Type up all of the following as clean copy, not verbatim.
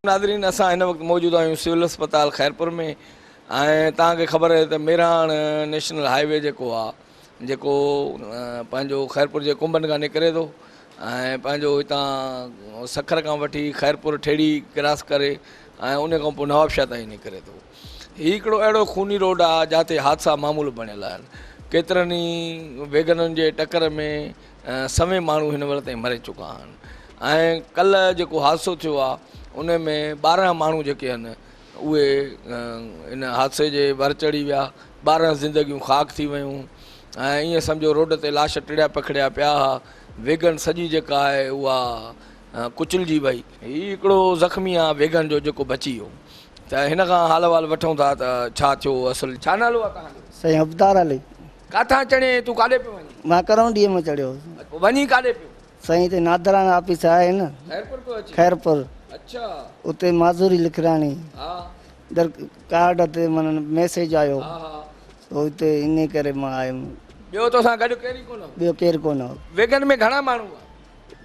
ناظرين اسان هن وقت موجود آهيون سول اسپتال خيرپور ۾ ۽ توهان کي خبر آهي ته ميراڻ نيشنل هاء وي جيڪو آهي جيڪو پنهنجو خيرپور جي ڪنبن کان نڪري ٿو ۽ پنهنجو هتان سکر کان وٺي خيرپور ٺيڙهي ڪراس ڪري ۽ ان کان پوء نوابشاهه تائين نڪري ٿو هي هڪڙو اهڙو خوني روڊ آهي جاتي حادثا معمول بڻيل آهن ڪيترن ئي ويگنن جي ٽڪر ۾ سوين ماڻهو هن مهل تائين مري چڪا آهن ۽ ڪلهه جيڪو حادثو ٿيو آهي ان ۾ 12 ماڻهو جيڪي آهن اهي ان حادثي جي ور چڙهي ويا 12 زندگيون خاڪ ٿي ويون ۽ ائين سمجهو روڊ تي لاش ٽڙيا پکڙيا پيا ها ويگن سڄي جيڪا آهي اها ڪچلجي وئي. هي هڪڙو زخمي آ ويگن جو جيڪو بچي ويو ته هن کان حال احوال وٺون ٿا ته ڇا ٿيو اصل ڇا نالو آ توهان جو؟ سائين حبدار علي. ڪاٿان چڙهين تون ڪاڏي پيو وڃين؟ مان ڪرونڊيء مان چڙهيو هوس. پوء وڃين ڪاڏي پيو؟ سائين هتي نادرا آفيس آهي نه. خيرپور پيو اچين؟ خيرپور. اڇا. اتي معذوري لکرائڻي. ها. در ڪارڊ تي معنيٰ ميسيج آيو. ها ها. سو اتي انهي ڪري مان آيم. ٻيو توسان گڏ ڪير ئي ڪونه هو؟ ٻيو ڪير ڪونه هو. ويگن ۾ گهڻا ماڻهو هئا؟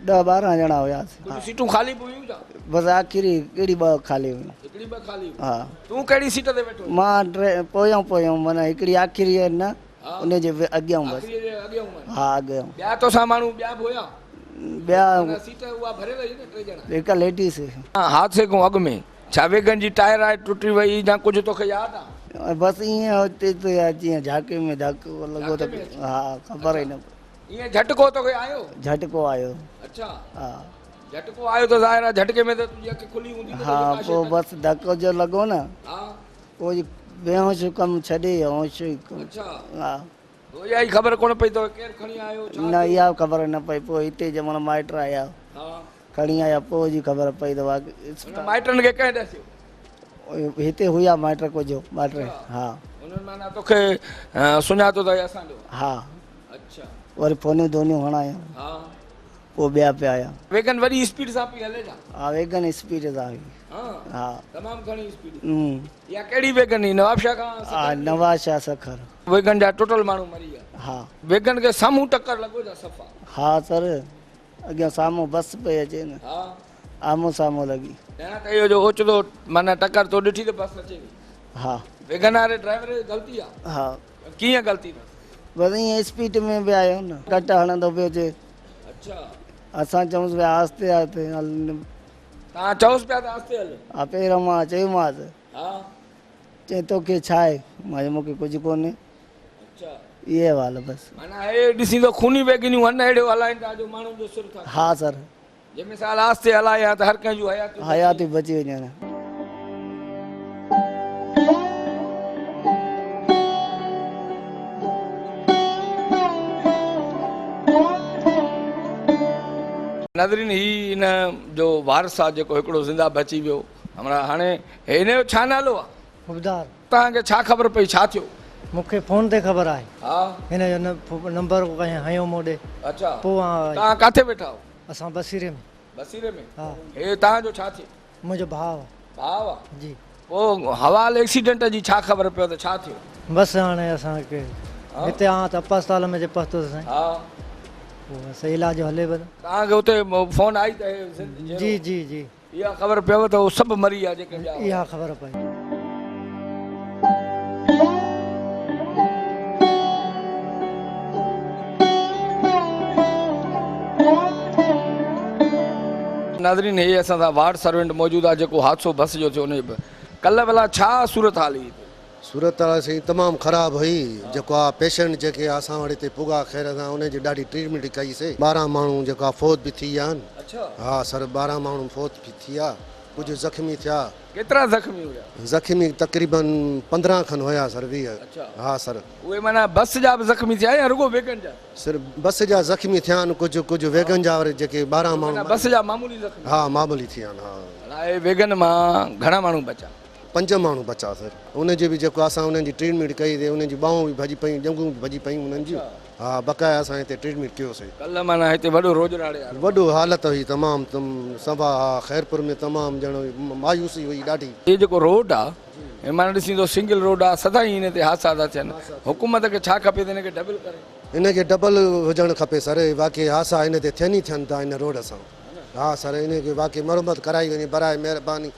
ڏهه 12 ڄڻا هياسين. ڪجهه سيٽون خالي به هيون ڇا؟ بس آخري هڪڙي ٻه خالي هيون. هڪڙي ٻه خالي هيون. ها. تون ڪهڙي سيٽ تي ويٺو هئين؟ مان پويان پويان معنيٰ هڪڙي آخري نه ان جي اڳيان بس. آخري جي اڳيان معنيٰ. ها اڳيان. ٻيا توسان ماڻهو ٻيا به هيا؟ ٻيا. معنيٰ سيٽ اها ڀريل هئي نه ٽي ڄڻا. هڪ ليڊيز. حادثي کان اڳ ۾ ڇا ويگن جي ٽائر آهي ٽٽي وئي يا ڪجهه توکي ياد آ؟ بس ائين هتي ته جيئن جهاڪي ۾ ڌڪ لڳو ته ها خبر ئي نه پئي. ائين جهٽڪو توکي آيو؟ جهٽڪو آيو. اڇا. ها. جهٽڪو آيو ته ظاهر آ جهٽڪي ۾ ته تنهنجي اک کلي هوندي نه ها پوء بس ڌڪ جو لڳو نه. ها. پوء بيهوش ڪم ڇڏي هوش ئي ڪم. اڇا. ها. پوء اها ئي خبر ڪونه پئي توکي ڪير کڻي آيو ڇا نه اها به خبر نه پئي پوء هتي جنهن مهل مائٽ آيا. ها. کڻي آيا پوء جي خبر پئي ته واقعي انهن مائٽن کي ڪنهن ڏسيو؟ هتي هيا مائٽ ڪجهه مائٽ ها. انهن معنيٰ توکي سڃاتو ته هي اسان جو. ها. اڇا. وري فونيون دونيون هڻايون. ها. پوء ٻيا پيا آيا. ويگن وڏي اسپيڊ سان پئي هلي ڇا؟ ها ويگن اسپيڊ سان هئي. ها. ها. تمام گهڻي اسپيڊ. هم. اها ڪهڙي ويگن هئي نوابشاهه کان سکر؟ ها نوابشاهه سکر. ويگن جا ٽوٽل ماڻهو مري ويا. ها. ويگن کي سامهون ٽڪر لڳو ڇا صفا؟ ها سر اڳيان سامهون بس پئي اچي نه. ها. آمهون سامهون لڳي. ڄڻ ته اهو جو اوچتو معنيٰ ٽڪر تو ڏٺي ته بس اچي وئي. ها. ويگن واري ڊرائيور جي غلطي آ. ها. ڪيئن غلطي اٿس؟ بس ائين اسپيڊ ۾ به آيو نه ڪٽ هڻندو پيو اچي. اڇا. اسان چئونس پيا آهستي آهستي هل. توهان چئوس پيا ته آهستي هل. ها پهريون مان چيومانس. ها. چئين توکي ڇا آهي؟ مان چيو مونکي ڪجهه ڪونهي. اڇا. اهي حوال بس. معنيٰ هي ڏسين ته خوني ويگنيون هن اهڙيو هلائين ٿا جو ماڻهن جو سر ٿا. ها سر. جي مثال آهستي هلائي ها ته هر ڪنهن جون حياتيون حياتيون بچي وڃن. ناظرين هي ان جو وارث آ جيڪو هڪڙو زنده بچي ويو همراهه هاڻي هن جو ڇا نالو آ؟ حبدار. توهان کي ڇا خبر پئي ڇا ٿيو؟ مون کي فون تي خبر آهي. ها. هن جو نمبر ڪنهن هنيو مون ڏي. اڇا. پوء آئون. توهان ڪاٿي ويٺا آهيو؟ اسان بصيري ۾. بصيري ۾؟ ها. هي توهان جو ڇا ٿئي؟ منهنجو ڀاء آ. ڀاء آ؟ جي. پوء حوال ايڪسيڊنٽ جي ڇا خبر پيو ته ڇا ٿيو؟ بس هاڻي اسان کي هتي آن ته اسپتال ۾ جي پهتو سائين. ها. پوء بس علاج هلي پيو. توهان کي اتي فون آئي ته هي جيئرو. جي جي جي. اها خبر پيو ته هو سڀ مري ويا جيڪي ٻيا هئا. اها خبر پئي. ناظرين هي اسان سان وارڊ سرونٽ موجود آهي جيڪو حادثو بس جو ٿيو ان جي ڪلهه ڀلا ڇا صورت حال هئي هتي. صورتحال سائين تمام خراب هئي جيڪو آ پيشنٽ جيڪي اسان وٽ هتي پڳا خير سان انهن جي ڏاڍي ٽريٽمينٽ ڪئي سي 12 ماڻهو جيڪو آ فوت به ٿي ويا آهن ها سر 12 ماڻهو فوت به ٿي ويا ڪجهه زخمي ٿيا. ڪيترا زخمي هيا؟ زخمي تقريبن 15 کن هيا سر 20 ها سر. اهي معنيٰ بس جا به زخمي ٿيا يا رڳو ويگن جا؟ سر بس جا زخمي ٿيا آهن ڪجهه ڪجهه ويگن جا وري جيڪي 12 ماڻهو معنيٰ بس جا معمولي زخمي ها معمولي ٿيا آهن ها. الاهي ويگن مان گهڻا ماڻهو بچا؟ پنج ماڻهو بچا سر ان جي به جيڪو اسان انهن جي ٽريٽمينٽ ڪئي تي انهن جي ٻانهون به ڀڄي پيون ڄنگهون به ڀڄي پيون انهن جون ها بقايا اسان هتي ٽريٽمينٽ ڪيو سي. ڪلهه معنيٰ هتي وڏو روڄ راڙي وارو. وڏو حالت هئي تمام صفا ها خيرپور ۾ تمام ڄڻ مايوسي هئي ڏاڍي. هي جيڪو روڊ آ هي معنيٰ ڏسين ٿو سنگل روڊ آ سدائين هن تي حادثا ٿا ٿين حڪومت کي ڇا کپي ته هن کي ڊبل ڪري. هن کي ڊبل هجڻ کپي سر واقعي حادثا هن تي ٿين ئي ٿين ٿا هن روڊ سان. ها سر انهي کي واقعي مرمت ڪرائي وڃي براء مهرباني.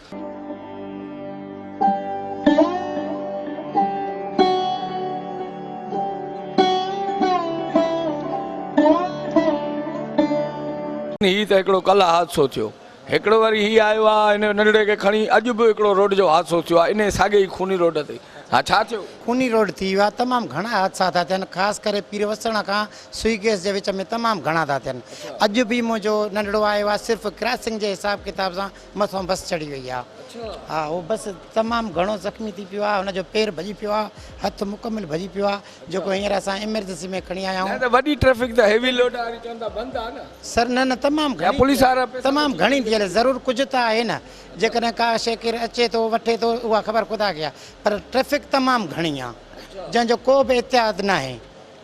هي ته هڪڙو ڪلهه حادثو ٿيو. هڪڙو وري هي آيو آ هن ننڍڙي کي کڻي اڄ به هڪڙو روڊ جو حادثو ٿيو آ انهي ساڳي ئي خوني روڊ تي ها ڇا ٿيو؟ خوني روڊ ٿي ويو آ تمام گهڻا حادثا ٿا ٿين خاص ڪري پير وسڻ کان سوئي گيس جي وچ ۾ تمام گهڻا ٿا ٿين اڄ به منهنجو ننڍڙو آيو آ صرف ڪراسنگ جي حساب ڪتاب سان مٿان بس چڙهي وئي آ ها هو بس تمام گهڻو زخمي ٿي پيو آ هن جو پير ڀڄي پيو آ هٿ مڪمل ڀڄي پيو آ جيڪو هينئر اسان ايمرجنسي ۾ کڻي آيا نه آهيون. ته وڏي ٽريفڪ ته هيوي لوڊ واري چون ٿا بند آ نه. سر نه نه تمام يا گهڻي پوليس وارا پئسا تمام وٺي گهڻي ٿي هلي ضرور ڪجهه ته آهي نه جيڪڏهن ڪا شي ڪير اچي ٿو وٺي ٿو اها خبر خدا کي آ پر ٽريفڪ تمام گهڻي آ جنهن جو ڪو به احتياط ناهي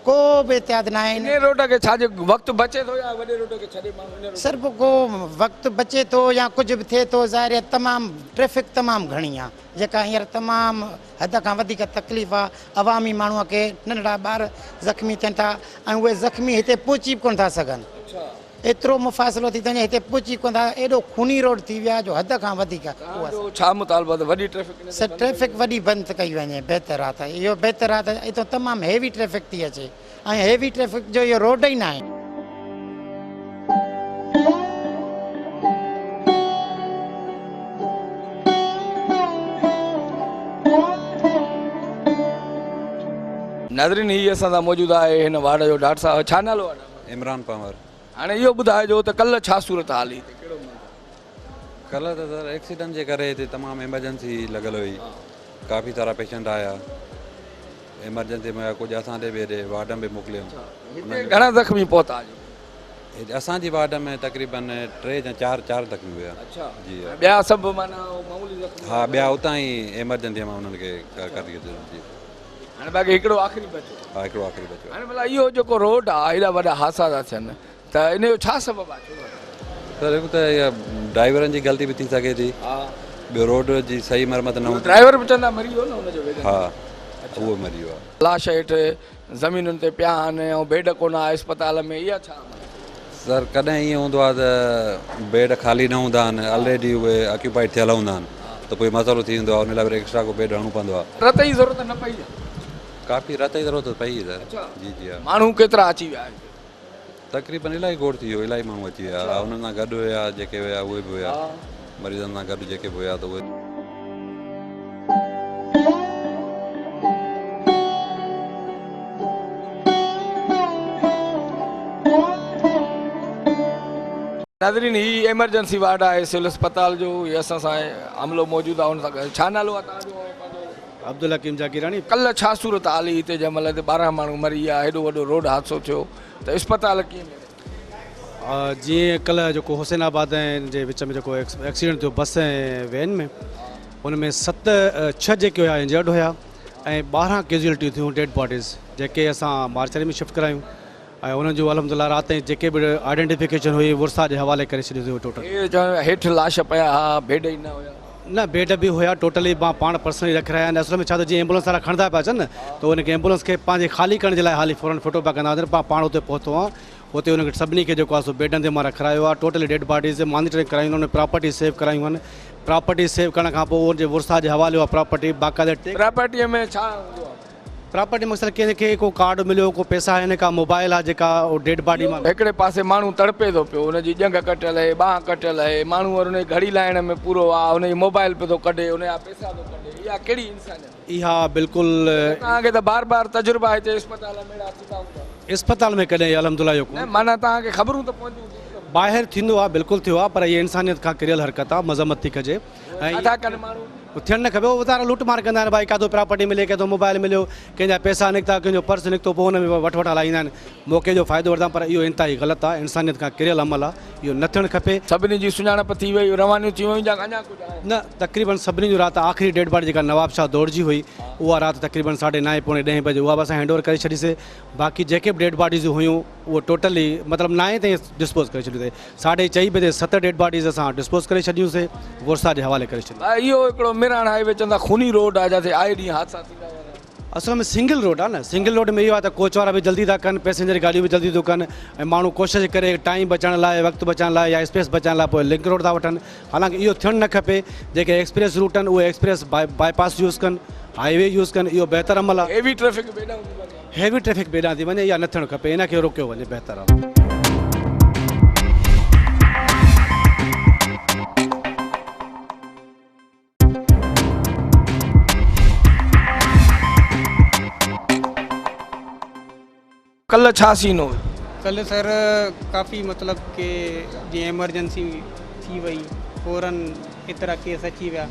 ڪو به احتياط ناهي. انهي روڊ کي ڇا جي وقت بچي ٿو يا وڏي روڊ کي ڇڏي ماڻهو انهي روڊ سر پوء ڪو وقت بچي ٿو يا ڪجهه به ٿئي ٿو ظاهر آهي تمام ٽريفڪ تمام گهڻي آ جيڪا هينئر تمام حد کان وڌيڪ تڪليف آ عوامي ماڻهو کي ننڍڙا ٻار زخمي ٿين ٿا ۽ اهي زخمي هتي پهچي به ڪونه ٿا سگهن ايترو مفاصلو ٿي ٿو وڃي هتي پهچي ڪونه ٿا ايڏو خوني روڊ ٿي ويو آ جو حد کان وڌيڪ توهان جو ڇا مطالبو آ ته وڏي ٽريفڪ ان تي سر بند ڪئي ٽريفڪ وڃي. وڏي بند ڪئي وڃي بهتر آ ته اهو بهتر آ ته اتو تمام هيوي ٽريفڪ ٿي اچي ۽ هيوي ٽريفڪ جو اهو روڊ ئي ناهي. ناظرين هي اسان سان موجود آهي هن وارڊ جو ڊاڪٽر صاحب ڇا نالو آهي ڊاڪٽر صاحب؟ عمران پنهور. هاڻي اهو ٻڌائجو ته ڪلهه ڇا صورتحال هئي هتي ڪهڙو منظر. ڪلهه ته سر ايڪسيڊنٽ جي ڪري هتي تمام ايمرجنسي لڳل هئي ڪافي سارا پيشنٽ آيا ايمرجنسي ۾ آيا ڪجهه اسان ڏي به هيڏي وارڊ ۾ به موڪليائون. هتي گهڻا زخمي پهتا اڄ؟ هتي اسان جي وارڊ ۾ تقريبن ٽي يا چار چار زخمي هيا. اڇا جي ها. ٻيا سڀ معنيٰ معمولي زخمي ها ٻيا اتان ئي ايمرجنسي مان انهن کي ڪڍي جي. هاڻي باقي هڪڙو آخري بچيو. ها هڪڙو آخري بچيو. هاڻي ڀلا اهو جيڪو روڊ آ ايڏا وڏا حادثا ٿا ٿين ته ان جو ڇا سبب آ ڇو ٿا ٿين؟ سر هڪ ته اها ڊرائيورن جي غلطي به ٿي سگهي ٿي ٻيو روڊ جي صحيح مرمت نه هوندي. ڊرائيور به چون ٿا مري ويو نه ان جو ويگن. ها اهو مري ويو آ. لاش هيٺ زمينن تي پيا آهن ۽ بيڊ ڪونه آ اسپتال ۾ اها ڇا عمل آ؟ سر ڪڏهن ائين هوندو آهي ته بيڊ خالي نه هوندا آهن الريڊي اهي آڪيوپائيڊ ٿيل هوندا آهن ته پوء مسئلو ٿي ويندو آهي ان لاء وري ايڪسٽرا ڪو بيڊ هڻڻو پوندو آهي. رت جي ضرورت نه پئي ڇا؟ ڪافي رت جي ضرورت پئي سر جي جي ها. ماڻهو ڪيترا اچي ويا هتي؟ تقريبن الاهي گوڙ ٿي ويو الاهي ماڻهو اچي ويا انهن سان گڏ هيا جيڪي هيا اهي به هيا مريضن سان گڏ جيڪي به هيا ته اهي. ناظرين هي ايمرجنسي وارڊ آهي سول اسپتال جو هي اسان سان عملو موجود آهي ان سان ڇا نالو آهي توهان جو ۽ پنهنجو؟ عبدالحڪيم جاگيراڻي. ڪلهه ڇا صورتحال هئي هتي جنهن مهل هتي 12 ماڻهو مري ويا هيڏو وڏو روڊ حادثو ٿيو ته اسپتال ڪيئن ملي؟ جيئن ڪلهه جيڪو حسين آباد ۽ جي وچ ۾ جيڪو ايڪسيڊنٽ ٿيو بس ۽ وين ۾ ان ۾ ست ڇهه جيڪي هيا انجرڊ هيا ۽ 12 ڪيزوئلٽيون ٿيون ڊيڊ باڊيز جيڪي اسان مارچري ۾ شفٽ ڪرايون ۽ انهن جو الحمد لله رات تائين جيڪي به آئيڊنٽيفڪيشن هئي ورثا جي حوالي ڪري ڇڏيو سي ٽوٽل. اهي چون هيٺ لاش پيا ها بيڊ ئي نه هيا. نه بيڊ به هيا ٽوٽلي مان پاڻ پرسنلي رکرايا آهن اصل ۾ ڇا ته جيئن ايمبولنس وارا کڻندا پيا اچن نه ته ان کي ايمبولنس کي پنهنجي خالي ڪرڻ جي لاء حالي فورن ڦٽو پيا ڪندا هجن پان پاڻ اتي پهتو آهيان اتي انهن کي سڀني کي جيڪو آهي سو بيڊن تي مان رکرايو آهي ٽوٽلي ڊيڊ باڊيز مانيٽرنگ ڪرايون آهن پراپرٽي سيو ڪرايون آهن پراپرٽي سيو ڪرڻ کان پوء ان جي ورثا جي حوالي اها پراپرٽي باقاعده ٽيڪس پراپرٽي ۾ ڇا هوندو آهي؟ پراپرٽي مقصد ڪنهن کي ڪو ڪارڊ مليو ڪو پئسا آهن ڪا موبائل آهي جيڪا ڊيڊ باڊي مان. هڪڙي پاسي ماڻهو تڙپي ٿو پيو ان جي ڄنگهه ڪٽيل اهي ٻانهن ڪٽيل اهي ماڻهو وري ان جي گهڙي لاهڻ ۾ پورو آ ان جي موبائل پيو ٿو ڪڍي ان جا پئسا ٿو ڪڍي اها ڪهڙي انسانيت. اها بلڪل. توهان کي ته بار بار تجربا هتي اسپتال ۾ اهڙا ٿيندا هوندا. اسپتال ۾ ڪڏهن الحمدلله اهو ڪونه. نه معنيٰ توهان کي خبرون ته پونديون هونديون نه. ٻاهر ٿيندو آ بلڪل ٿيو آ پر اهي انسانيت کان ڪريل حرڪت آ مذمت ٿي ڪجي ۽ ڇا ٿا ڪن ماڻهو. ٿيڻ نه کپي اهو ويچارا لوٽ مار ڪندا آهن ڀائي ڪاٿو پراپرٽي ملي ڪنهن ٿو موبائل مليو ڪنهن جا پئسا نڪتا ڪنهن جو پرس نڪتو پوء ان ۾ وٺ وٺ هلائيندا آهن موقعي جو فائدو وٺندا آهن پر اهو انتهائي غلط آهي انسانيت کان ڪريل عمل آهي اهو نه ٿيڻ کپي. سڀني جي سڃاڻپ ٿي وئي روانيون ٿي ويون يا اڃا ڪجهه آهن؟ نه تقريبن سڀني جو رات آخري ڊيڊ باڊي جيڪا نواب شاهه دوڙ جي هئي اها رات تقريبن ساڍي نائين پوڻي ڏهين بجي اها به اسان هينڊ اوور ڪري ڇڏي سي باقي جيڪي به ڊيڊ باڊيز هيون اهو ٽوٽلي مطلب نائين تائين ڊسپوز ڪري ڇڏيون سي ساڍي چئي بجي ست ڊيڊ باڊيز اسان ڊسپوز ڪري ڇڏيون سي ورثا جي حوالي ڪري ڇڏيون. اهو هڪڙو ميراڻ هائي وي چون ٿا خوني روڊ آهي جتي آئي ڏينهن حادثا ٿيندا رهندا آهن. اصل ۾ سنگل روڊ آهي نه سنگل روڊ ۾ اهو آهي ته ڪوچ وارا به جلدي ٿا ڪن پئسينجر گاڏيون به جلدي ٿيون ڪن ۽ ماڻهو ڪوشش ڪري ٽائيم بچائڻ لاء وقت بچائڻ لاء يا اسپيس بچائڻ لاء پوء لنڪ روڊ ٿا وٺن حالانڪه اهو ٿيڻ نه کپي جيڪي ايڪسپريس روٽ آهن اهي ايڪسپريس باء پاس يوز ڪن هائي وي يوز ڪن اهو بهتر عمل آهي. هيوي ٽريفڪ به ايڏانهن ٿي وڃي. هيوي ٽريفڪ به ايڏانهن ٿي وڃي اها نه ٿيڻ کپي ان کي روڪيو وڃي بهتر آهي. ڪلهه ڇا سين هو؟ ڪلهه سر ڪافي مطلب ڪي جيئن ايمرجنسي ٿي وئي فورن ايترا ڪيس اچي ويا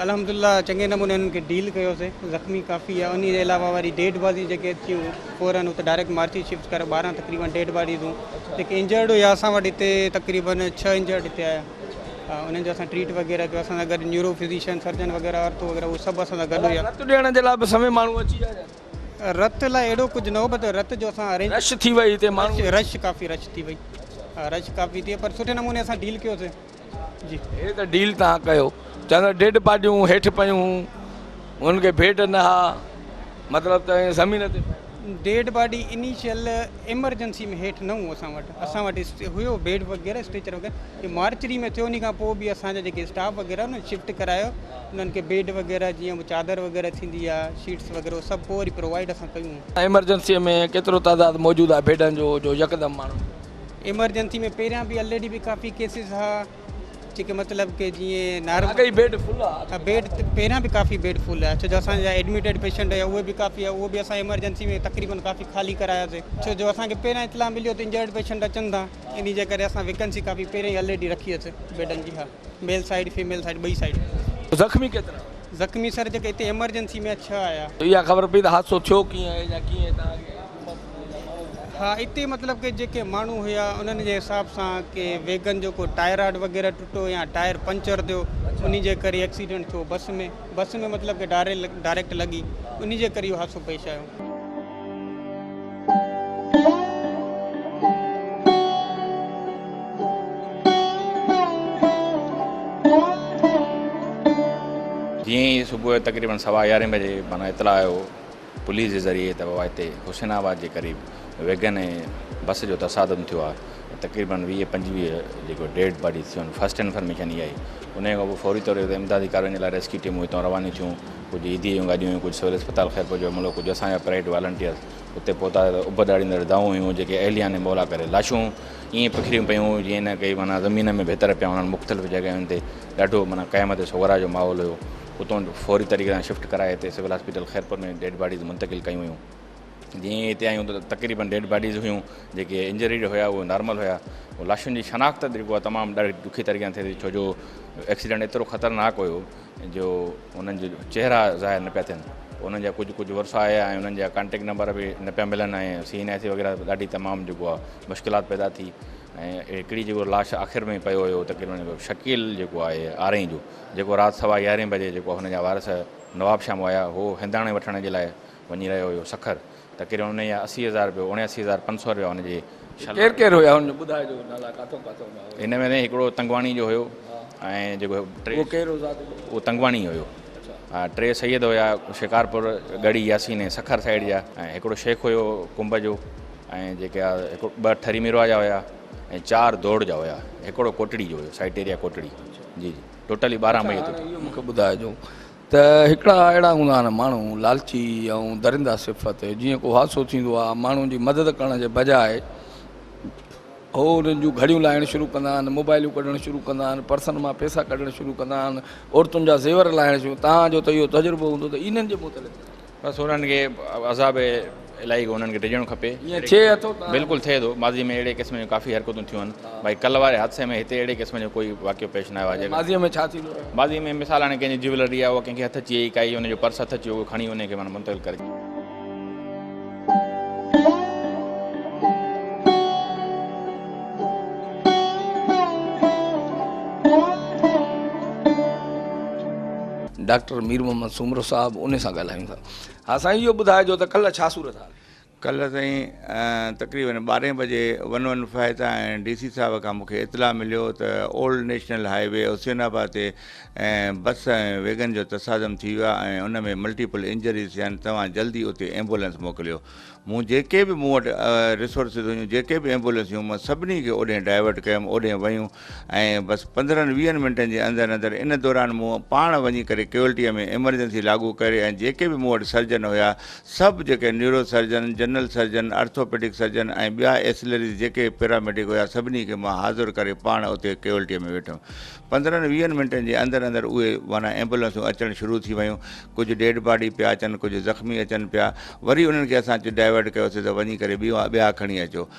الحمدلله چڱي نموني انهن کي ڊيل ڪيوسي زخمي ڪافي آ انهي جي علاوه وري ڊيڊ باڊي جيڪي اچيون فورن اتي ڊائريڪٽ مارچي شفٽ ڪري 12 تقريبن ڊيڊ باڊيز هون جيڪي انجرڊ هيا اسان وٽ هتي تقريبن 6 انجرڊ هتي آيا انهن جو اسان ٽريٽ وغيره ڪيو اسان سان گڏ نيورو فزيشن سرجن وغيره آرٿو وغيره اهي سڀ اسان سان گڏ هيا. رت ڏيڻ جي لاء به سوين ماڻهو اچي ويا ڇا؟ رت لاء اهڙو ڪجهه نه هو بس رت جو اسان ارينج رش ٿي وئي هتي ماڻهو رش ڪافي رش ٿي وئي رش ڪافي ٿي پر سٺي نموني اسان ڊيل ڪيوسي جي. هي ته ڊيل توهان ڪيو چون ٿا ڊيڊ باڊيون هيٺ پيون هون انهن کي ڀيٽ نه ها مطلب ته ائين زمين تي پيون. ڊيڊ باڊي انيشل ايمرجنسي ۾ هيٺ نه هون اسان وٽ اسان وٽ هيو بيڊ وغيره اسٽريچر وغيره هي مارچري ۾ ٿيو انهي کان پوء به اسان جا جيڪي اسٽاف وغيره انهن شفٽ ڪرايو انهن کي بيڊ وغيره جيئن چادر وغيره ٿيندي آ شيٽس وغيره اهو سڀ پوء وري پرووائيڊ اسان ڪيون. ايمرجنسي ۾ ڪيترو تعداد موجود آ بيڊن جو جو يڪدم ماڻهو. ايمرجنسي ۾ پهريان به الريڊي به ڪافي ڪيسز ها جيڪي مطلب ڪي جيئن نارمل اڳ ئي بيڊ فل آ. ها بيڊ پهريان به ڪافي بيڊ فل آ ڇو جو اسان جا ايڊميٽيڊ پيشنٽ هيا اهي به ڪافي هيا اهو به اسان ايمرجنسي ۾ تقريبن ڪافي خالي ڪراياسي ڇو جو اسان کي پهريان اطلاع مليو ته انجرڊ پيشنٽ اچن ٿا انهي جي ڪري اسان ويڪنسي ڪافي پهريان ئي الريڊي رکي هئي بيڊن جي ها ميل سائيڊ فيميل سائيڊ ٻئي سائيڊ. زخمي ڪيترا؟ زخمي سر جيڪي هتي ايمرجنسي ۾ 6 آيا. اها خبر پئي ته حادثو ٿيو ڪيئن آهي يا ڪيئن توهان کي ها اتي مطلب ڪي جيڪي ماڻهو هيا انهن جي حساب سان ڪي ويگن جو ڪو ٽائر راڊ وغيره ٽٽو يا ٽائر پنچر ٿيو انهي جي ڪري ايڪسيڊنٽ ٿيو بس ۾ بس ۾ مطلب ڪي ڊائريڪٽ لڳي انهي جي ڪري اهو حادثو پيش آيو. جيئن ئي صبح جو تقريبن سوا يارهين بجي معنيٰ اطلاع آيو پوليس جي ذريعي ته بابا هتي حسين آباد جي قريب ويگن ۽ بس جو تصادم ٿيو آهي تقريبن 20 25 جيڪو ڊيڊ باڊيز ٿيون آهن فرسٽ انفارميشن اها آئي ان کان پوء فوري طور تي امدادي ڪارروائين جي لاء ريسڪيو ٽيمون هتان روانيون ٿيون ڪجهه ايڌي جون گاڏيون هيون ڪجهه سول اسپتال خيرپور جو عملو ڪجهه اسان جا پرائيويٽ والنٽيئرز اتي پهتا ته اڀ ڏاڙيندڙ دانهون هيون جيڪي اهليان مولا ڪري لاشون ائين پکڙيون پيون هيون جيئن نه ڪي معنيٰ زمين ۾ ڀتر پيا هجن مختلف جڳهين تي ڏاڍو معنيٰ قيامت صغريٰ جو ماحول هيو اتان فوري طريقي سان شفٽ ڪرائي هتي civil hospital Khairpur ۾ dead bodies منتقل ڪيون ويون جيئن ئي هتي آيون ته تقريبن ڊيڊ باڊيز هيون جيڪي انجريڊ هيا اهي نارمل هيا لاشن جي شناخت جيڪو آهي تمام ڏاڍي ڏکي طريقي سان ٿئي ٿي ڇو جو ايڪسيڊنٽ ايترو خطرناڪ هيو جو انهن جا چهرا ظاهر نه پيا ٿين انهن جا ڪجهه ڪجهه ورثا آيا ۽ انهن جا ڪانٽيڪٽ نمبر به نه پيا ملن ۽ سي اين آء سي وغيره ڏاڍي تمام جيڪو آهي مشڪلات پيدا ٿي ۽ هڪڙي جيڪو لاش آخر ۾ پيو هيو تقريبن شڪيل جيڪو آهي آرائين جو جيڪو رات سوا يارهين بجي جيڪو هن جا وارث نواب شاهه مان آيا هو هنداڻي وٺڻ جي لاء وڃي رهيو هيو سکر تقريبن ان جا 80 هزار رپيو 79500 رپيا هن جي شل ڪير ڪير هيا هن جو ٻڌائجو نالا ڪاٿو ڪاٿو جا هيا. هن ۾ سائين هڪڙو تنگواڻي جو هيو ۽ جيڪو ٽي اهو ڪير هو ذات جو؟ اهو تنگواڻي هيو. ها ٽي سيد هيا شڪارپور ڳڙهي ياسين ۽ سکر سائيڊ جا ۽ هڪڙو شيخ هيو ڪنب جو ۽ جيڪي هڪ ٻه ٺري ميرواهه جا هيا ۽ چار دوڙ جا هيا هڪڙو ڪوٽڙي جو هيو سائيٽ ايريا ڪوٽڙي جي جي ٽوٽلي 12 مئي اٿو. اهو مونکي ٻڌائجو ته هڪڙا اهڙا هوندا آهن ماڻهو لالچي ۽ درنده صفت جيئن ڪو حادثو ٿيندو آهي ماڻهن جي مدد ڪرڻ جي بجاء هو انهن جون گهڙيون لاهڻ شروع ڪندا آهن موبائلون ڪڍڻ شروع ڪندا آهن پرسن مان پئسا ڪڍڻ شروع ڪندا آهن عورتن جا زيور لاهڻ شروع توهان جو ته اهو تجربو هوندو ته انهن جي متعلق بس انهن کي عذاب الاهي کان انهن کي ڊڄڻ کپي. ائين ٿئي اٿو ته. بلڪل ٿئي ٿو ماضي ۾ اهڙي قسم جون ڪافي حرڪتون ٿيون آهن باقي ڪلهه واري حادثي ۾ هتي اهڙي قسم جو ڪوئي واقعو پيش نه آيو آهي. ماضي ۾ ڇا ٿيندو رهيو؟ ماضي ۾ مثال هاڻي ڪنهن جي جيولري آهي اها ڪنهن کي هٿ اچي وئي ڪائي ان جو پرس هٿ اچي ويو اهو کڻي ان کي معنيٰ منتقل ڪري. ڊاڪٽر مير محمد سومرو صاحب انهي سان ڳالهايون ٿا. ها سائين اهو ٻڌائجو ته ڪلهه ڇا صورت حال هئي؟ ڪلهه سائين تقريبن ٻارهين بجي ون ون فائيو تان ۽ ڊي سي صاحب کان مونکي اطلاع مليو ته old national highway Hussainabad تي بس ۽ ويگن جو تصادم ٿي ويو آهي ۽ ان ۾ ملٽيپل انجريز ٿيا آهن توهان جلدي اتي ايمبولنس موڪليو مون جيڪي به مون وٽ ريسورسز هيون جيڪي به ايمبولنس هيون مان سڀني کي اوڏهين ڊائيورٽ ڪيم اوڏهين ويون ۽ بس پندرهن ويهن منٽن جي اندر اندر ان دوران مون پاڻ وڃي ڪري ڪيولٽيء ۾ ايمرجنسي لاڳو ڪري ۽ جيڪي به مون وٽ سرجن هيا سڀ جيڪي neuro surgeon, general surgeon, orthopaedic surgeon ۽ ٻيا ايسلريز جيڪي پيراميڊڪ هيا سڀني کي مان حاضر ڪري پاڻ اتي ڪيولٽيء ۾ ويٺم. پندرهن ويهن منٽن جي اندر اندر اهي معنيٰ ايمبولنسون اچڻ شروع ٿي ويون. ڪجهه ڊيڊ باڊي پيا اچن ڪجهه زخمي اچن پيا. وري انهن کي اسان ڊائيورٽ ڪيوسين ته وڃي ڪري ٻيون ٻيا کڻي اچو.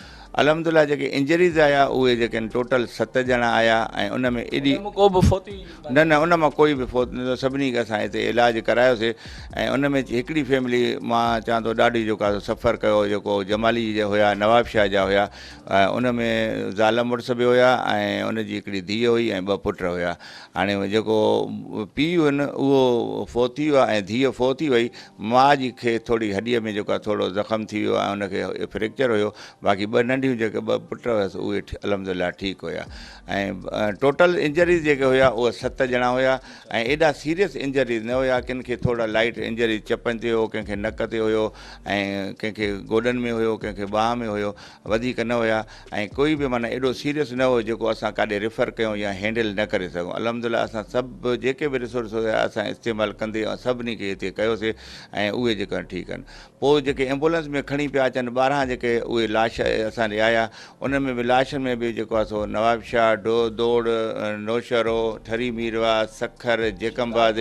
الحمد لله جيڪي انجريز آيا اهي جيڪي آهن ٽوٽل ست ڄڻا آيا ۽ ان ۾ ايڏي ان مان ڪو به فوتي نه نه ان مان ڪوئي به فوت نه ٿيو سڀني کي اسان هتي علاج ڪرايوسي ۽ ان ۾ هڪڙي فيملي مان چوان ٿو ڏاڍي جيڪو آهي سفر ڪيو جيڪو جمالي جا هيا نواب شاهه جا هيا ان ۾ زال مڙس به هيا ۽ ان جي هڪڙي ڌيء هئي ۽ ٻه پٽ هيا هاڻي جيڪو پيء هن اهو فوت ٿي ويو ۽ ڌيء فوت ٿي وئي ماء جي کي ٿوري هڏيء ۾ جيڪو آهي ٿورو زخم ٿي ويو ۽ ان کي فريڪچر هيو باقي ٻه ننڍيون جيڪي ٻه پٽ هيس اهي الحمدلله ٺيڪ هيا ۽ ٽوٽل انجريز جيڪي هيا اهي ست ڄڻا هيا ۽ ايڏا سيريس انجريز نه هيا ڪن کي ٿورا لائيٽ انجريز چپن تي هيو ڪنهن کي نڪ تي هيو ۽ ڪنهن کي گوڏن ۾ هيو ڪنهن کي ٻانهن ۾ هيو وڌيڪ نه هيا ۽ ڪوئي به معنيٰ ايڏو سيريس نه هو جيڪو اسان ڪاڏي ريفر ڪيون يا هينڊل نه ڪري سگهون الحمدلله اسان سڀ جيڪي به ريسورس هيا اسان استعمال ڪندي ۽ سڀني کي هتي ڪيوسي ۽ اهي جيڪو آهن ٺيڪ آهن پوء جيڪي ايمبولنس ۾ کڻي پيا اچن ٻاهران جيڪي اهي لاش اسان ڏي آيا انهن ۾ به لاشن ۾ به جيڪو آهي سو Nawabshah do Daur Naushahro Thari Mirwah Sukkur Jacob آباد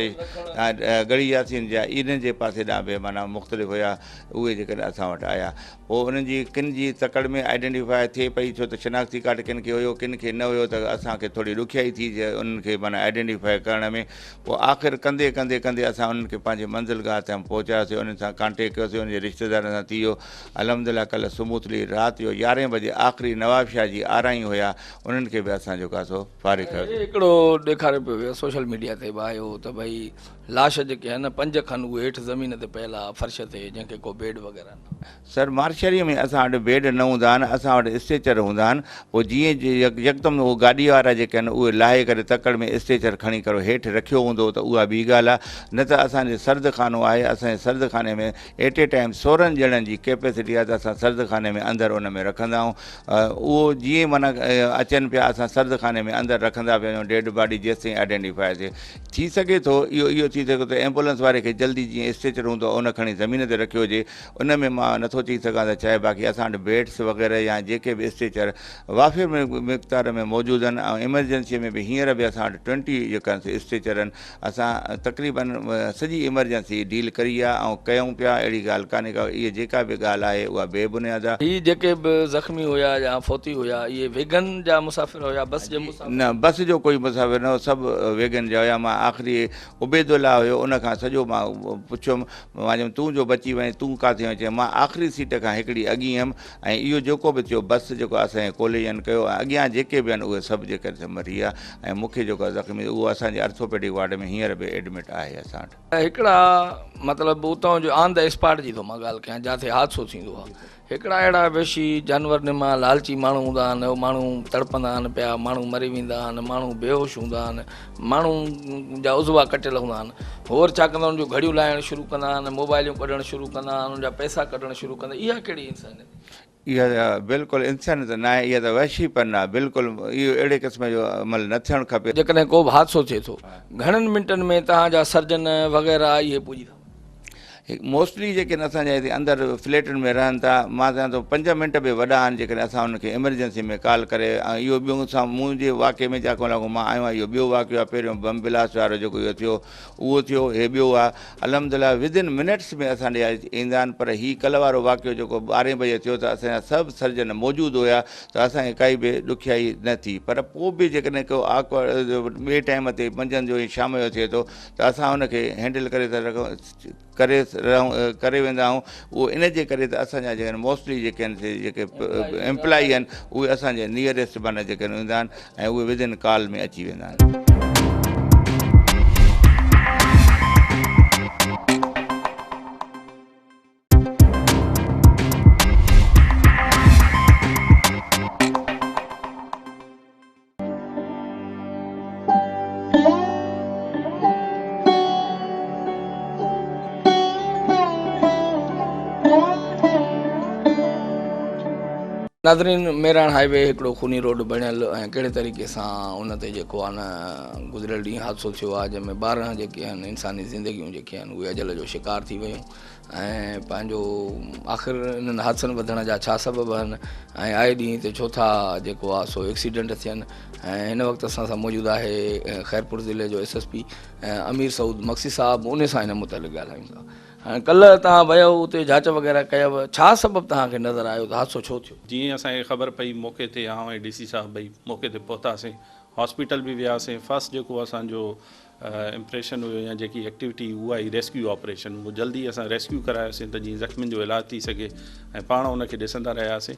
ڳڙهي ياسين جا انهن جي پاسي ڏانهن به معنيٰ مختلف هيا اهي جيڪڏهن اسان وٽ آيا پوء انهن جي ڪن جي تڪڙ ۾ آئيڊينٽيفاء ٿئي پئي ڇو ته شناختي ڪارڊ ڪن کي هيو ڪن کي نه هيو ته اسان کي ٿوري ڏکيائي ٿي جي انهن کي معنيٰ آئيڊينٽيفاء ڪرڻ ۾ پوء آخر ڪندي ڪندي ڪندي اسان انهن کي پنهنجي منزل گاهه تائين پهچايوسين انهن سان ڪانٽيڪٽ ڪيوسين انهن جي رشتيدارن سان ٿي ويو الحمدلله ڪلهه سموٿلي رات جو يارهين بجي آخري نوابشاهه جي آرائين هيا انهن کي به اسان جيڪو آهي سو فارغ ڪيوسين. هي هڪڙو ڏيکاريو پيو ويو سوشل ميڊيا تي به آيو ته ڀئي لاش جيڪي آهن پنج کن اهي هيٺ زمين تي پيل آ فرش تي جنهن کي ڪو بيڊ وغيره نه. سر مارشري ۾ اسان وٽ بيڊ نه هوندا آهن اسان وٽ اسٽريچر هوندا آهن پوء جيئن يڪدم اهو گاڏي وارا جيڪي آهن اهي لاهي ڪري تڪڙ ۾ اسٽريچر کڻي ڪري هيٺ رکيو هوندو ته اها ٻي ڳالهه آهي نه ته اسان جي سرد خانو آهي اسان جي سرد خاني ۾ ايٽ اي ٽائيم 16 ڄڻن جي ڪيپيسٽي آهي ته اسان سرد خاني ۾ اندر ان ۾ رکندا آهيون اهو جيئن معنيٰ اچن پيا اسان سرد خاني ۾ اندر رکندا پيا وڃون ڊيڊ باڊي جيستائين آئيڊينٽيفائي ٿئي ٿي سگهي ٿو اهو اهو ٿي سگهي ٿو ته ايمبولنس واري کي جلدي جيئن اسٽريچر هوندو آهي ان کڻي زمين تي رکيو هجي ان ۾ مان نٿو چئي سگهان ته ڇاهي باقي اسان وٽ بيڊس وغيره يا جيڪي به اسٽريچر وافر مقدار ۾ موجود آهن ۽ ايمرجنسي ۾ به هينئر به اسان وٽ ٽوئنٽي جيڪا آهن سي اسٽريچر آهن اسان تقريبن سڄي ايمرجنسي ڊيل ڪري آهي ۽ ڪيون پيا اهڙي ڳالهه ڪانهي ڪا اهي جيڪا به ڳالهه آهي اها بي بنياد آهي. هي جيڪي به زخمي هيا يا فوتي هيا اهي ويگن جا مسافر هيا بس جي مسافر؟ نه بس جو ڪوئي مسافر نه هو سڀ ويگن جا هيا مان آخري عبيدالله هيو ان کان سڄو مان پڇيم مان چيم تون جو بچي وئين تون ڪاٿي هئين چيائين مان آخري سيٽ کان هڪڙي اڳي هيم ۽ اهو جيڪو به ٿيو بس جيڪو اسان جي ڪوليجن ڪيو ۽ اڳيان جيڪي به آهن اهي سڀ جيڪر سي مري ويا ۽ مون کي جيڪو آهي زخمي اهو اسان جي ارٿوپيڊڪ وارڊ ۾ هينئر به ايڊمٽ آهي اسان وٽ. هڪڙا مطلب اتان جو آن the spot جي ٿو مان ڳالهه ڪيان جاٿي حادثو ٿيندو آهي هڪڙا اهڙا وحشي جانور نما لالچي ماڻهو هوندا آهن اهي ماڻهو تڙپندا آهن پيا ماڻهو مري ويندا آهن ماڻهو بيهوش هوندا آهن ماڻهو جا عضوا ڪٽيل هوندا آهن هو وري ڇا ڪندا آهن ان جون گهڙيون لاهڻ شروع ڪندا آهن موبائليون ڪڍڻ شروع ڪندا آهن ان جا پئسا ڪڍڻ شروع ڪندا اها ڪهڙي انسانيت؟ اها ته بلڪل انسانيت ناهي اها ته وحشي پن آهي بلڪل اهو اهڙي قسم جو عمل نه ٿيڻ کپي. جيڪڏهن ڪو به حادثو ٿئي ٿو گهڻن منٽن ۾ توهان جا سرجن وغيره اهي پڄي ٿا وڃن؟ موسٽلي جيڪي آهن اسان جا هتي اندر فليٽن ۾ رهن ٿا مان چوان ٿو پنج منٽ به وڏا آهن جيڪڏهن اسان انهن کي ايمرجنسي ۾ ڪال ڪري ۽ اهو ٻيو سان منهنجي واقعي ۾ جا ڪو مان آيو آهيان اهو ٻيو واقعو آهي پهريون بم بلاسٽ وارو جيڪو اهو ٿيو اهو ٿيو هي ٻيو آهي الحمد لله ود ان منٽس ۾ اسان ڏي ايندا آهن پر هي ڪلهه وارو واقعو جيڪو ٻارهين بجي ٿيو ته اسان جا سڀ سرجن موجود هيا ته اسان کي ڪائي به ڏکيائي نه ٿي پر پوء به جيڪڏهن ڪو آڪورڊ ٻئي ٽائيم تي منجهند جو يا شام جو ٿئي ٿو ته اسان ان کي هينڊل ڪري ٿا رکون ڪري رهون ڪري ويندا آهيون اهو ان جي ڪري ته اسان جا جيڪي موسٽلي جيڪي آهن سي جيڪي ايمپلائي آهن اهي اسان جي نيئريسٽ معنيٰ جيڪي ايندا آهن ۽ اهي ود ان ڪال ۾ اچي ويندا آهن. ناظرين ميراڻ هاء وي هڪڙو خوني روڊ بڻيل ۽ ڪهڙي طريقي سان ان تي جيڪو آهي نه گذريل ڏينهن حادثو ٿيو آهي جنهن ۾ 12 جيڪي آهن انساني زندگيون جيڪي آهن اهي اجل جو شڪار ٿي ويون ۽ پنهنجو آخر انهن حادثن وڌڻ جا ڇا سبب آهن ۽ آئي ڏينهن تي ڇو ٿا جيڪو آهي سو ايڪسيڊنٽ ٿين ۽ هن وقت اسان سان موجود آهي خيرپور ضلعي جو S S P Amir Saud Magsi صاحب ان سان هن متعلق ڳالهايون ٿا هاڻي ڪلهه توهان ويؤ اتي جاچ وغيره ڪيو ڇا سبب توهان کي نظر آيو ته حادثو ڇو ٿيو؟ جيئن ئي اسان کي خبر پئي موقعي تي آئون ۽ ڊي سي صاحب ٻئي موقعي تي پهتاسين هاسپيٽل به وياسين فرسٽ جيڪو اسان جو امپريشن هيو يا جيڪي ايڪٽيوٽي اها هئي ريسڪيو آپريشن اهو جلدي اسان ريسڪيو ڪرايوسين ته جيئن زخمين جو علاج ٿي سگهي ۽ پاڻ ان کي ڏسندا رهياسين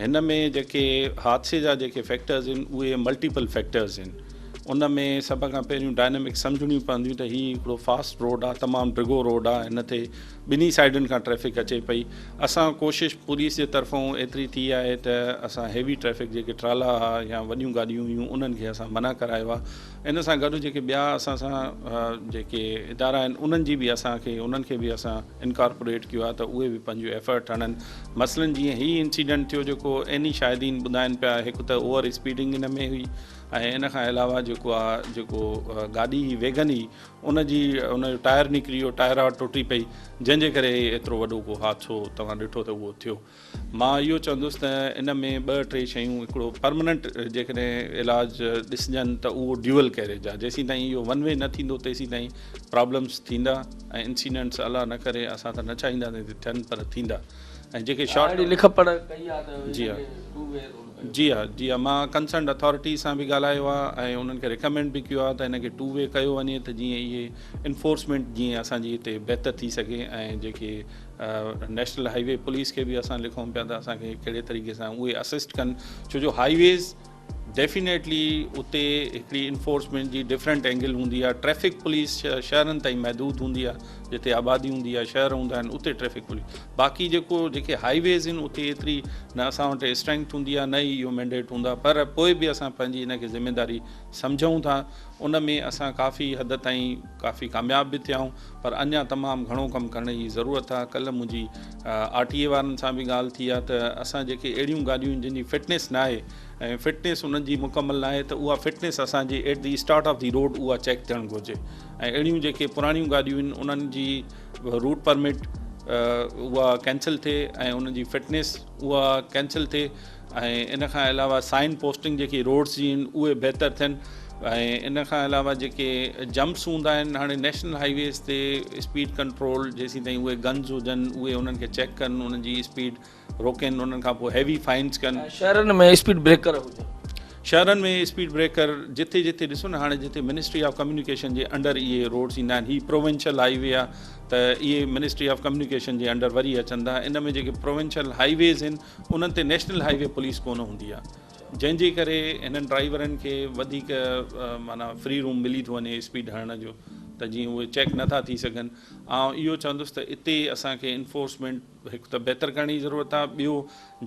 هن ۾ جيڪي حادثي جا جيڪي فيڪٽرز آهن اهي ملٽيپل فيڪٽرز آهن ان ۾ سڀ کان پهريون ڊائنامڪس سمجهڻيون پونديون ته هي هڪڙو فاسٽ روڊ آهي تمام ڊگهو روڊ آهي هن تي ٻنهي سائيڊن کان ٽريفڪ اچي پئي اسان ڪوشش پوليس جي طرفون ايتري ٿي آهي ته اسان هيوي ٽريفڪ جيڪي ٽرالا ها يا وڏيون گاڏيون هيون انهن کي اسان منع ڪرايو آهي ان سان گڏ جيڪي ٻيا اسان سان جيڪي ادارا آهن انهن جي به اسان کي انهن کي به اسان انڪارپوريٽ ڪيو آهي ته اهي به پنهنجو ايفرٽ هڻن مثلاً جيئن هي انسيڊنٽ ٿيو جيڪو عيني شاهدين ٻڌائن پيا هڪ ته اوور اسپيڊنگ ان ۾ هئي ۽ ان کان علاوه جيڪو آ جيڪو گاڏي هئي ويگن هئي ان جي ان جو ٽائر نڪري ويو ٽائر ٽٽي پئي جنهن جي ڪري ايترو وڏو ڪو حادثو توهان ڏٺو ته اهو ٿيو مان اهو چوندس ته ان ۾ ٻه ٽي شيون هڪڙو پرماننٽ جيڪڏهن علاج ڏسجن ته اهو ڊيول ڪيريج آ جيسين تائين اهو ون وي نه ٿيندو تيسين تائين پرابلمس ٿيندا ۽ انسيڊنٽس الله نه ڪري اسان ته نه چاهينداسين ته ٿين پر ٿيندا ۽ جيڪي شارٽ اهڙي لک پڙهه ڪئي آ ته جي ها جي ها جي ها مان ڪنسرنڊ اٿارٽي سان به ڳالهايو آ ۽ انهن کي ريڪمينڊ به ڪيو آ ته هن کي ٽو وي ڪيو وڃي ته جيئن اهي انفورسمينٽ جيئن اسان جي هتي بهتر ٿي سگهي ۽ جيڪي نيشنل هائي وي پوليس کي به اسان لکون پيا ته اسان کي ڪهڙي طريقي سان اهي اسسٽ ڪن ڇو جو هائي ويز ڊيفينيٽلي اتي هڪڙي انفورسمينٽ جي ڊفرنٽ اينگل هوندي آهي ٽريفڪ پوليس شهرن تائين محدود هوندي آهي جتي آبادي هوندي آهي شهر هوندا آهن اتي ٽريفڪ پوليس باقي جيڪو جيڪي هائي ويز آهن اتي ايتري نه اسان وٽ اسٽرينگٿ هوندي آهي نه ئي اهو مينڊيٽ هوندو آهي پر پوء به اسان پنهنجي ان کي ذميداري سمجهون ٿا ان ۾ اسان ڪافي حد تائين ڪافي ڪامياب به ٿيا آهيون پر اڃا تمام گهڻو ڪم ڪرڻ جي ضرورت آهي ڪلهه منهنجي آر ٽي اي وارن سان به ڳالهه ٿي آهي ته اسان جيڪي اهڙيون گاڏيون جن جي فٽنيس ناهي ۽ فٽنيس انهن جي مڪمل ناهي ته اها فٽنيس اسان جي at the start of the road اها چيڪ ٿيڻ گهرجي ۽ اهڙيون جيڪي پراڻيون گاڏيون آهن انهن جي روٽ پرمٽ اها ڪينسل ٿئي ۽ انهن جي فٽنيس اها ڪينسل ٿئي ۽ ان کان علاوه سائن پوسٽنگ جيڪي روڊس جي آهن اهي بهتر ٿين ۽ ان کان علاوه جيڪي جمپس هوندا آهن هاڻي نيشنل هائي ويز تي اسپيڊ ڪنٽرول جيسين تائين اهي گنز هجن اهي انهن کي چيڪ ڪن انهن جي اسپيڊ روڪين انهن کان پوء هيوي فائنس ڪن. شهرن ۾ اسپيڊ بريڪر هجن. شهرن ۾ اسپيڊ بريڪر جتي جتي ڏسو نه هاڻي جتي منسٽري آف ڪميونيڪيشن جي انڊر اهي روڊس ايندا آهن هي پروونشل هائي وي آهي ته اهي منسٽري آف ڪميونيڪيشن جي انڊر وري اچن ٿا ان ۾ جيڪي پروونشل هائي ويز آهن انهن تي نيشنل هائي وي پوليس ڪونه هوندي آهي جنهن جي ڪري هنن ڊرائيورن کي وڌيڪ معنيٰ فري روم ملي ٿو وڃي اسپيڊ هڻڻ جو ته جيئن اهي چيڪ نٿا ٿي سگهن آئون اهو چوندس ته اتي اسان کي انفورسمينٽ هڪ ته بهتر ڪرڻ جي ضرورت آهي ٻيو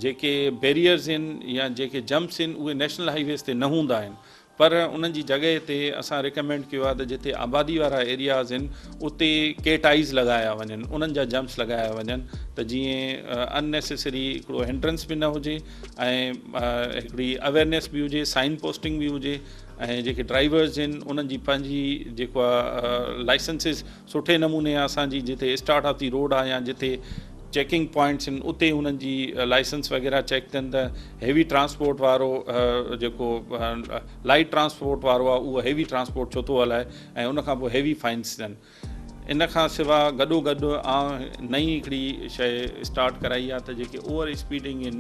جيڪي بيريئرز آهن يا جيڪي جمپس آهن اهي نيشنل هائي ويز تي نه هوندا آهن پر انهن جي جڳهه تي اسان ريڪمينڊ ڪيو آهي ته جتي آبادي وارا ايرياز آهن اتي ڪيٽ آئيز لڳايا وڃن انهن جا جمپس لڳايا وڃن ته جيئن ان نيسيسري هڪڙو هنڊرنس به نه هجي ۽ هڪڙي اويرنيس به هجي سائن پوسٽنگ به هجي ۽ جيڪي ڊرائيورز آهن انهن جي پنهنجي جيڪو آهي لائسنسز سٺي نموني اسان جي جتي اسٽارٽ آف the road آهي يا جتي چيڪنگ پوائنٽس آهن اتي انهن جي لائسنس وغيره چيڪ ٿين ته هيوي ٽرانسپورٽ وارو جيڪو لائيٽ ٽرانسپورٽ وارو آهي اهو هيوي ٽرانسپورٽ ڇو ٿو هلائي ۽ ان کان پوء هيوي فائنس ٿين ان کان سوا گڏو گڏ آئون نئين هڪڙي شيء اسٽارٽ ڪرائي آهي ته جيڪي اوور اسپيڊنگ آهن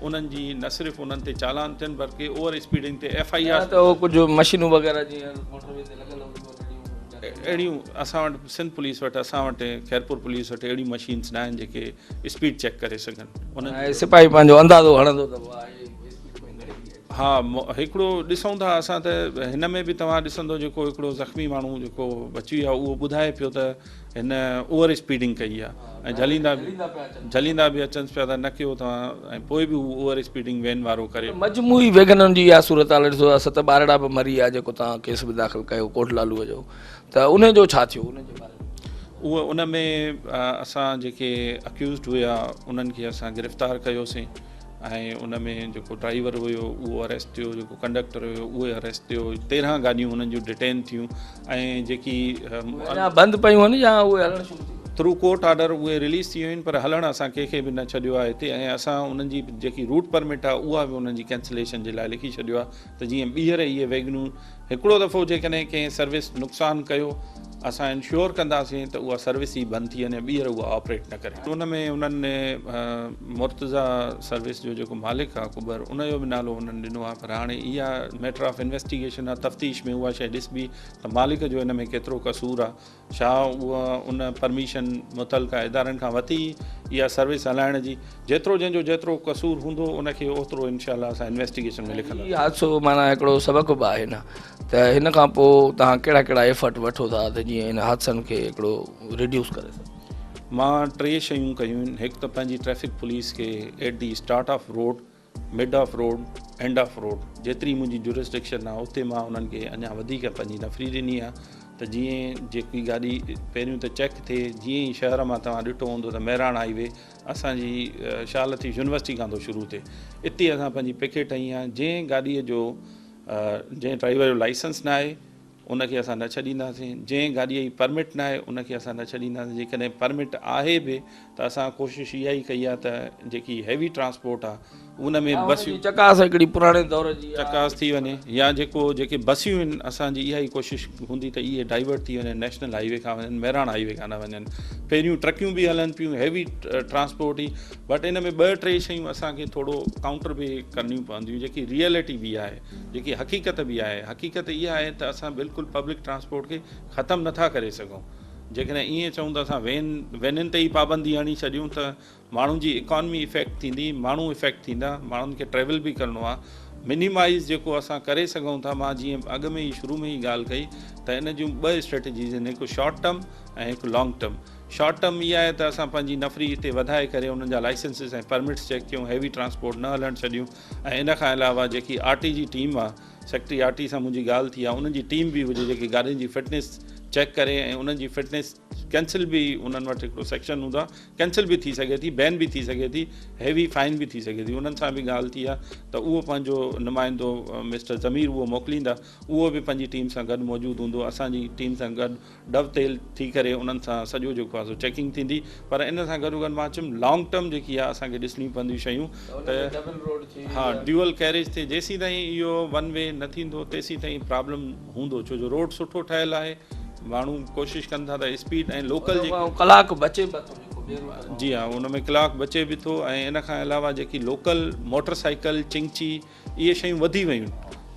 انهن جي نه صرف انهن تي چالان ٿين بلڪه اوور اسپيڊنگ تي ايف I R ته اهو ڪجهه مشينون وغيره جيئن موٽر وي تي لڳل هونديون اهڙيون اسان وٽ سنڌ پوليس وٽ اسان وٽ خيرپور پوليس وٽ اهڙيون مشينس نه آهن جيڪي اسپيڊ چيڪ ڪري سگهن انهن ۽ سپاهي پنهنجو اندازو هڻندو ته واهه هي اسپيڊ ۾ گهڻي ٿي اچي. ها هڪڙو ڏسون ٿا اسان ته هن ۾ به توهان ڏسندو جيڪو هڪڙو زخمي ماڻهو جيڪو بچي ويو آهي اهو ٻڌائي پيو ته هن اوور اسپيڊنگ ڪئي آهي ۽ جهليندا جهليندا به اچنس پيا ته نه ڪيو توهان ۽ پوء به هو اوور اسپيڊنگ وين وارو ڪري. مجموعي ويگنن جي اها صورتحال ڏسو ته ست ٻارڙا به مري ويا جيڪو توهان ڪيس به داخل ڪيو ڪوٽ لالوء جو ته ان جو ڇا ٿيو ان جي باري ۾. اهو ان ۾ اسان جيڪي اڪيوزڊ هيا انهن کي اسان گرفتار ڪيوسين. ۽ ان ۾ جيڪو ڊرائيور هيو اهو اريسٽ ٿيو جيڪو ڪنڊڪٽر هيو اهو اريسٽ ٿيو 13 گاڏيون انهن جون ڊٽين ٿيون ۽ جيڪي اڃا بند پيون آهن يا اهي هلڻ شروع ٿي ويون؟ ٿرو ڪورٽ آرڊر اهي رليز ٿي ويون آهن پر هلڻ اسان ڪنهن کي به نه ڇڏيو آهي هتي ۽ اسان انهن جي جيڪي روٽ پرمٽ آهي اها به انهن جي ڪينسليشن جي لاء لکي ڇڏيو آهي ته جيئن ٻيهر اهي ويگنون هڪڙو دفعو جيڪڏهن ڪنهن سروس نقصان ڪيو اسان انشور ڪنداسين ته اها سروس ئي بند ٿي وڃي ٻيهر اها آپريٽ نه ڪري. ان ۾ انهن مرتضيٰ سروس جو جيڪو مالڪ آهي ڪٻر ان جو به نالو انهن ڏنو آهي پر هاڻي اها ميٽر آف انويسٽيگيشن آهي تفتيش ۾ اها شيء ڏسبي ته مالڪ جو ان ۾ ڪيترو قصور آهي ڇا اها ان پرميشن متعلقه ادارن کان ورتي اها سروس هلائڻ جي؟ جيترو جنهن جو جيترو قصور هوندو ان کي اوترو انشاء الله اسان انويسٽيگيشن ۾ لکنداسين. هي حادثو معنيٰ هڪڙو سبق به آهي نه ته هن کان پوء توهان ڪهڙا ڪهڙا ايفرٽ وٺو ٿا ته جيئن ان حادثن کي هڪڙو ريڊيوس ڪري سگهو؟ مان ٽي شيون ڪيون آهن هڪ ته پنهنجي ٽريفڪ پوليس کي at the start of road mid of road end of road جيتري منهنجي جورسڊڪشن آهي اتي مان انهن کي اڃا وڌيڪ پنهنجي نفري ڏني آهي ته جيئن جيڪي گاڏي پهريون ته چيڪ ٿئي جيئن ئي شهر مان توهان ڏٺو هوندو ته مهراڻ هائي وي اسان جي شاهه لطيف يونيورسٽي کان ٿو شروع ٿئي اتي اسان پنهنجي پڪيٽ هنئي آهي جنهن گاڏي جو جنهن ڊرائيور جو لائسنس نه آهي ان کي اسان نه ڇڏينداسين، جنهن گاڏيء جي پرمٽ ناهي ان کي اسان نه ڇڏينداسين، جيڪڏهن پرمٽ آهي به ته اسان ڪوشش اها ئي ڪئي آهي ته جيڪي هيوي ٽرانسپورٽ آهي ان ۾ بسيون چڪاس هڪڙي پراڻي دور جي آهي. چڪاس ٿي وڃي يا جيڪو جيڪي بسيون آهن اسان جي اها ئي ڪوشش هوندي ته اهي ڊائيورٽ ٿي وڃن نيشنل هائي وي کان وڃن مهراڻ هائي وي کان نه وڃن پهريون ٽرڪيون به هلن پيون هيوي ٽرانسپورٽ ئي بٽ ان ۾ ٻه ٽي شيون اسان کي ٿورو ڪائونٽر به ڪرڻيون پونديون جيڪي ريئلٽي به آهي جيڪي حقيقت به آهي، حقيقت اها آهي ته اسان بلڪل پبلڪ ٽرانسپورٽ کي ختم نه ٿا ڪري سگهون. جيڪڏهن ائين چئون ته اسان وين وينن تي ئي پابندي هڻي ڇڏيون ته ماڻهن جي اڪانمي افيڪٽ ٿيندي، ماڻهو افيڪٽ ٿيندا، ماڻهن کي ٽريول به ڪرڻو آهي. منيمائيز جيڪو اسان ڪري سگهون ٿا، مان جيئن اڳ ۾ ئي شروع ۾ ئي ڳالهه ڪئي ته ان جون ٻه اسٽريٽجيز آهن، هڪ شارٽ ٽرم ۽ هڪ لانگ ٽرم. شارٽ ٽرم اها آهي ته اسان پنهنجي نفري هتي وڌائي ڪري انهن جا لائسنسز ۽ پرمٽس چيڪ ڪيون، هيوي ٽرانسپورٽ نه هلڻ ڇڏيون. ۽ ان کان علاوه جيڪي آر ٽي جي ٽيم آ سيڪريٽري آر ٽي سان منهنجي ڳالهه ٿي آ انهن جي ٽيم به هجي جيڪي گاڏين جي فٽنيس چيڪ ڪري ۽ انهن جي فٽنيس ڪينسل به انهن وٽ هڪڙو سيڪشن هوندو آ ڪينسل به ٿي سگهي ٿي بين به ٿي سگهي ٿي هيوي فائن به ٿي سگهي ٿي انهن سان به ڳالهه ٿي آ ته اهو پنهنجو نمائندو مسٽر ضمير اهو موڪليندا اهو به پنهنجي ٽيم سان گڏ موجود هوندو اسان جي ٽيم سان گڏ ڊو تيل ٿي ڪري انهن سان سڄو جيڪو آهي سو چيڪنگ ٿيندي پر ان سان گڏو گڏ مان چيم لانگ ٽرم جيڪي آهي اسان کي ڏسڻيون پونديون شيون ته ها ڊيول ڪيريج ٿئي جيسين تائين اهو ون وي نه ٿيندو تيسين تائين پرابلم هوندو ڇو جو روڊ سٺو ٺهيل آهي ماڻهو ڪوشش ڪن ٿا ته اسپيڊ ۽ لوڪل جي ڪلاڪ بچي به ٿو جيڪو ٻي روڊ تان جي ها ان ۾ ڪلاڪ بچي به ٿو ۽ ان کان علاوه جيڪي لوڪل موٽر سائيڪل چنگچي اهي شيون وڌي ويون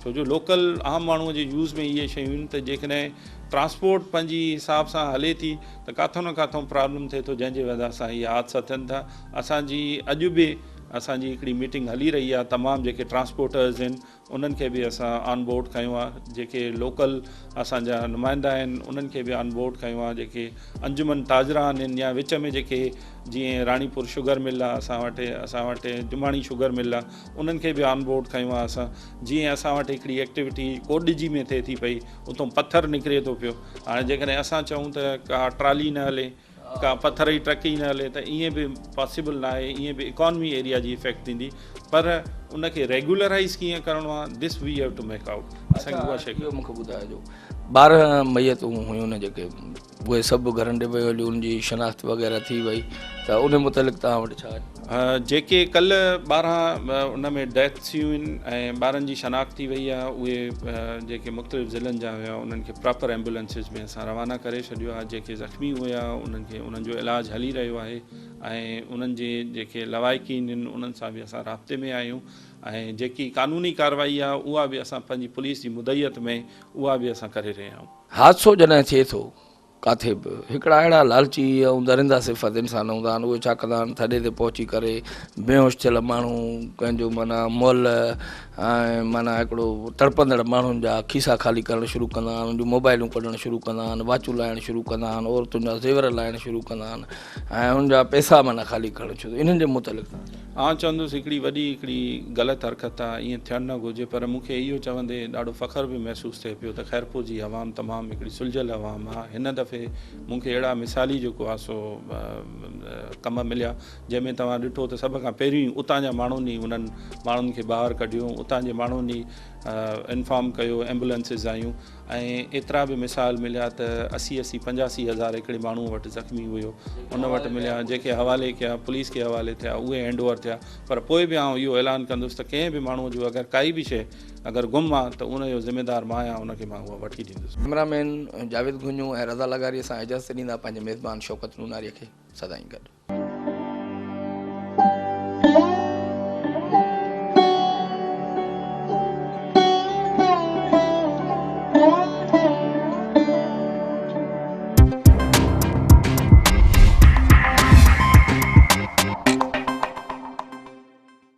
ڇو جو لوڪل عام ماڻهو جي يوز ۾ اهي شيون آهن ته جيڪڏهن ٽرانسپورٽ پنهنجي حساب سان هلي ٿي ته ڪاٿو نه ڪاٿو پرابلم ٿئي ٿو جنهن جي وجه سان اهي حادثا ٿين ٿا اسان جي اڄ به اسان جي هڪڙي ميٽنگ هلي رهي آهي تمام جيڪي ٽرانسپورٽرز آهن انهن کي به اسان آن بورڊ کنيو آهي جيڪي لوڪل اسان جا نمائندا آهن انهن کي به آن بورڊ کنيو آهي جيڪي انجمن تاجران آهن يا وچ ۾ جيڪي جيئن راڻيپور شگر مل آهي اسان وٽ اسان وٽ جماڻي شگر مل آهي انهن کي به آن بورڊ کنيو آهي اسان جيئن اسان وٽ هڪڙي ايڪٽيوٽي ڪوڏجي ۾ ٿئي ٿي پئي اتون پٿر نڪري ٿو پيو هاڻي جيڪڏهن اسان چئون ته ڪا ٽرالي نه هلي ڪا پٿر جي ٽرڪ ئي نه هلي ته ائين به پاسيبل نه آهي ائين به اڪانمي ايريا جي افيڪٽ ٿيندي پر ان کي ريگيولرائز ڪيئن ڪرڻو آهي this we have to make out اسان کي اها شيء اهو مونکي ٻڌائجو 12 ميتون هيون نه جيڪي اهي سڀ گهرن ڏي ويو هليون ان جي شناخت وغيره ٿي وئي ته ان متعلق توهان وٽ ڇا آهي؟ جيڪي ڪلهه 12 ان ۾ ڊيٿ ٿيون آهن ۽ ٻارن جي شناخت ٿي وئي آهي اهي جيڪي مختلف ضلعن جا هيا انهن کي پراپر ايمبولنسز ۾ اسان روانا ڪري ڇڏيو آهي جيڪي زخمي هيا انهن کي انهن جو علاج هلي رهيو آهي ۽ انهن جي جيڪي لوائقين آهن انهن سان به اسان رابطي ۾ آهيون ۽ جيڪي قانوني ڪارروائي آهي اها به اسان پنهنجي پوليس جي مدعيت ۾ اها به اسان ڪري رهيا آهيون. حادثو جڏهن ٿئي ٿو ڪاٿي به هڪڙا اهڙا لالچي ۽ درنده صفت انسان هوندا آهن اهي ڇا ڪندا آهن ٿڏي تي پهچي ڪري بيهوش ٿيل ماڻهو ڪنهن جو معنيٰ مئل ۽ معنيٰ هڪڙو تڙپندڙ ماڻهن جا کيسا خالي ڪرڻ شروع ڪندا آهن انهن جون موبائلون ڪڍڻ شروع ڪندا آهن واچون لاهڻ شروع ڪندا آهن عورتن جا زيور لاهڻ شروع ڪندا آهن ۽ انهن جا پئسا معنيٰ خالي ڪرڻ شروع انهن جي متعلق تان. آئون چوندس هڪڙي وڏي هڪڙي غلط حرڪت آ ائين ٿيڻ نه گهرجي پر مون کي اهو چوندي ڏاڍو فخر به محسوس ٿئي پيو ته خيرپور جي عوام تمام هڪڙي سلجهيل عوام آ هن دفعي مون کي اهڙا مثالي جيڪو آ سو ڪم مليا جنهن ۾ توهان ڏٺو ته سڀ کان پهريون اتان جا ماڻهن ئي انهن ماڻهن کي ٻاهر ڪڍيو اتان جي ماڻهن ئي انفارم ڪيو ايمبولنسز آيون ۽ ايترا به مثال مليا ته 80 80 85 هزار هڪڙي ماڻهو وٽ زخمي هيو ان وٽ مليا جيڪي حوالي ڪيا پوليس کي حوالي ٿيا اهي هينڊ اوور ٿيا پر پوء به آئون اهو اعلان ڪندس ته ڪنهن به ماڻهو جو اگر ڪائي به شيء اگر گم آ ته ان جو ذميدار مان آهيان ان کي مان اها وٺي ڏيندس. ڪئميرا مين جاويد گهنجو ۽ رضا لغاري سان اجازت ڏيندا پنهنجي ميزبان شوڪت نوناري کي سدائين گڏ.